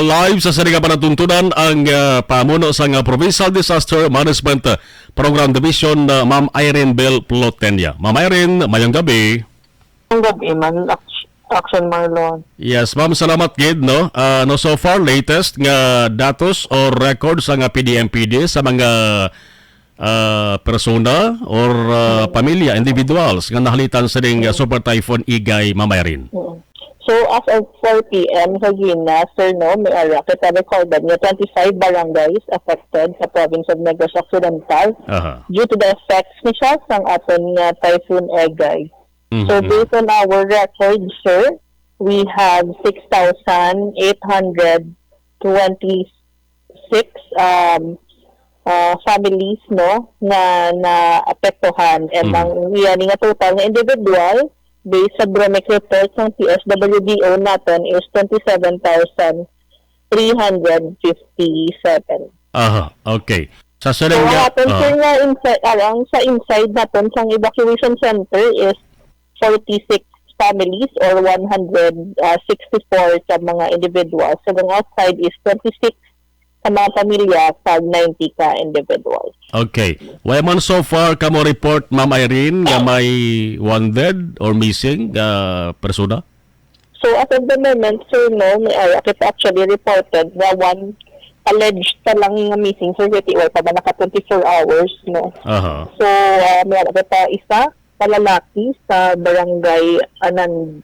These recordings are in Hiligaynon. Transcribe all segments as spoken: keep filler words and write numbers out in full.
Live sa sini nga panatuntunan ang, ah, pamuno sa nga Provincial Disaster Management, ah, Program Division, ah, Ma'am Irene Bell Plotenia. Ma'am Irene, mayong gabi. Ang gabi man, Action Marlon. Yes, ma'am, salamat gid, no. Ah, no, so far, latest nga datos or record sa nga P D M P D sa mga, ah, persona or, ah, pamilya, individuals nga nahalitan sa ning, ah, Super Typhoon Egay, Ma'am Irene. Mm. So, as of four p m kagina, sir, no, may ara kita recorded nga twenty-five barangays affected sa province of Negros Occidental Aha. due to the effects ni siya sang aton nga Typhoon Egay. Mhm, So, mhm. based on our record, sir, we have six thousand eight hundred twenty-six, um, uh, families, no, nga naapektuhan. And Mhm. ang iya ni nga total nga individual, based sa Bromec report sang P S W D O naton, is twenty-seven thousand three hundred fifty-seven. Aha, okay. Sa So, siring nga, ang aton, ah. sir, nga inside, ah, ang sa inside naton sang evacuation center is forty-six families or one hundred sixty-four ka mga individuals. So, ang outside is twenty-six ka mga pamilya kag ninety ka individuals. Okay. Wala man so far kamo report, Ma'am Irene, nga may wanted or missing nga persona? So, as of the moment, sir, no, may ara kita actually reported nga one alleged pa lang nga missing, sir, kay wala pa man naka twenty-four hours, no? Aha. So, ah, may ara kita isa ka lalaki sa barangay Anan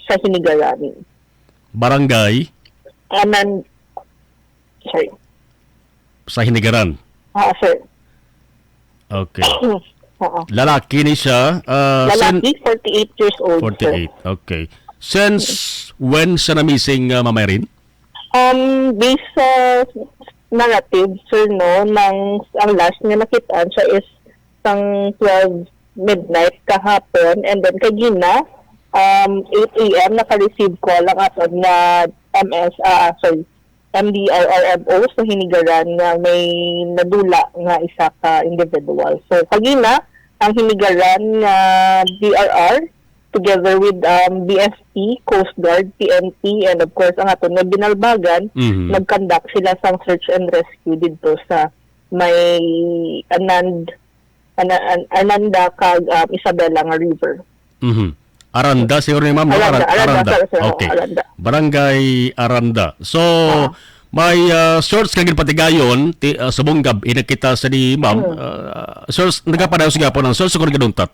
sa Hinigaran. Barangay? Anan, sorry. Sa Hinigaran? Ah, sir. Okay. Oo. Lalaki ni siya, ah, sen- Lalaki, forty-eight years old, sir. Forty-eight, okay. Since when siya na-missing, ah, Ma'am Irene? Um, based sa narrative, sir, no, nang, ang last nga nakitaan siya is sang twelve midnight kahapon, and then kagina, um, eight a m naka-receive call ang aton nga M S, ah, sorry, M D R R M O sa Hinigaran nga may nadula nga isa ka individual. So, kagina, ang Hinigaran nga D R R, together with, um, B F P, Coast Guard, P N P, and of course, ang aton nga Binalbagan, Mhm. nag-conduct sila sang search and rescue didto sa may Anand-, Ana-, An-, Ananda kag, um, Isabela nga river. Mhm. Aranda, siguro ni ma'am, no? Aranda, Aran-, Aranda, Aranda. sir, sir, oo, Okay. Aranda. Barangay Aranda. So, Ah. may, ah, search nga ginpatigayon, ti-, ah, subong gab-i nakita sa ni ma'am. Hmm. Ah, search, nagapadayon sa gihapon ang search, kung gaduntat?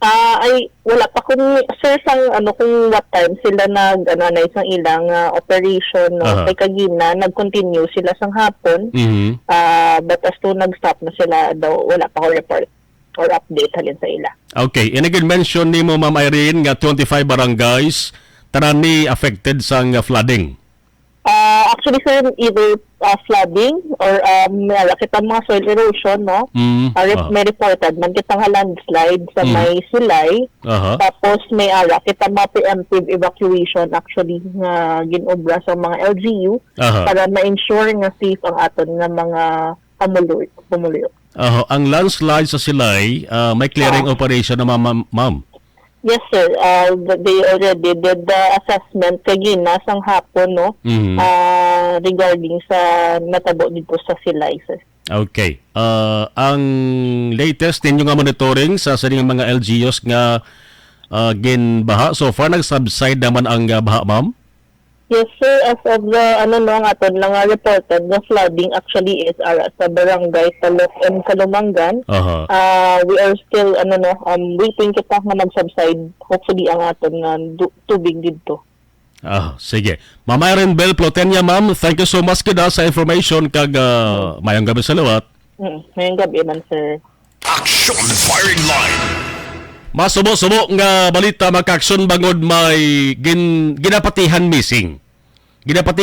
Ah, ay, wala pa kung, sir, sang, ano, kung what time sila nag, ano, anay sang ilang, ah, operation, no? Aha. Kay kagina, nag-continue sila sang hapon. Mhm. Ah, but as to nag-stop na sila, daw, wala pa ko report or update halin sa ila. Okay. Ini gid mention nimo, Ma'am Irene, nga twenty-five barangays, tanan ni affected sang, ah, flooding. Ah, actually, sir, either, ah, flooding or, ah, may ara kita mga soil erosion, no? Mm, Ah, rep-, ah. may reported man kita nga landslide sa Mm. may Silay. Aha. Tapos may ara kita mga preemptive evacuation, actually, nga ginobra sa mga L G U Aha. para ma-ensure nga safe ang aton nga mga pamuluyo, pumuluyo. Aha. Ang landslide sa Silay, ah, may clearing Ah. operation na, ma'am, ma'am? Yes, sir. Uh, th-, they already did the assessment kagina sang hapon, no? Mhm. Uh, regarding sa natabo dito sa Silay, sir. Okay. Uh, ang latest ninyo nga monitoring sa sini nga mga L G Us nga, uh, ginbaha, so far, nag-subside naman ang, uh, baha, ma'am? Yes, sir. As of the, ano, no, ang aton lang nga reported nga flooding actually is ara sa Barangay Talok and Kalumangan. Aha. Ah, we are still, ano, no, um, waiting kita nga mag-subside, hopefully, ang aton nga du-, tubig didto. Ah, sige. Ma'am Irene Bell Plotenia, ma'am, thank you so much gid, ah, sa information kag, ah, mayong gabi sa liwat. Mm, mayong gabi man, sir. Action Firing Line. Masubo-subo nga balita, mga ka-aksyon, bangod may gin-, ginapatihan missing. Ginapatihan